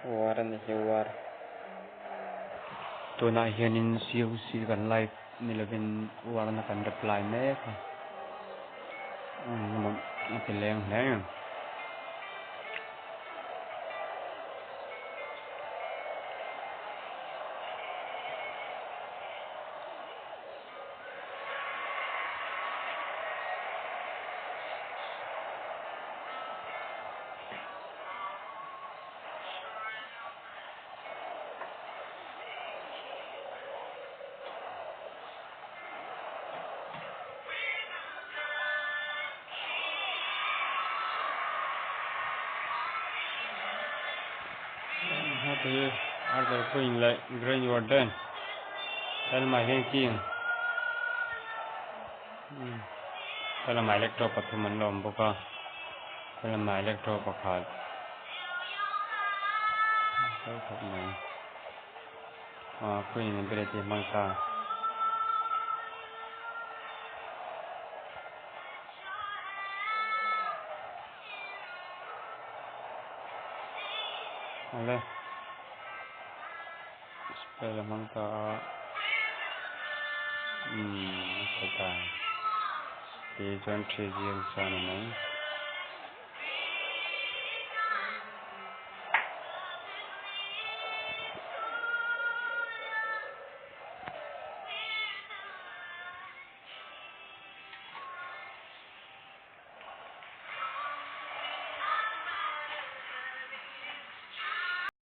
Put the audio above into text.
War a ni hi war. Tunah hianin COC kan live ni lovin warna kan reply mek a. A ti leng hle. Arthur Queen leh Grey Warden helamah hian king helamah electro pathum an la awm bawk a helamah electro pakhat khawp mai ah queen ability hmang ta. Awle spell a hmang ta a umm a kal ta ti chuan 3-0 chuan a ni mai.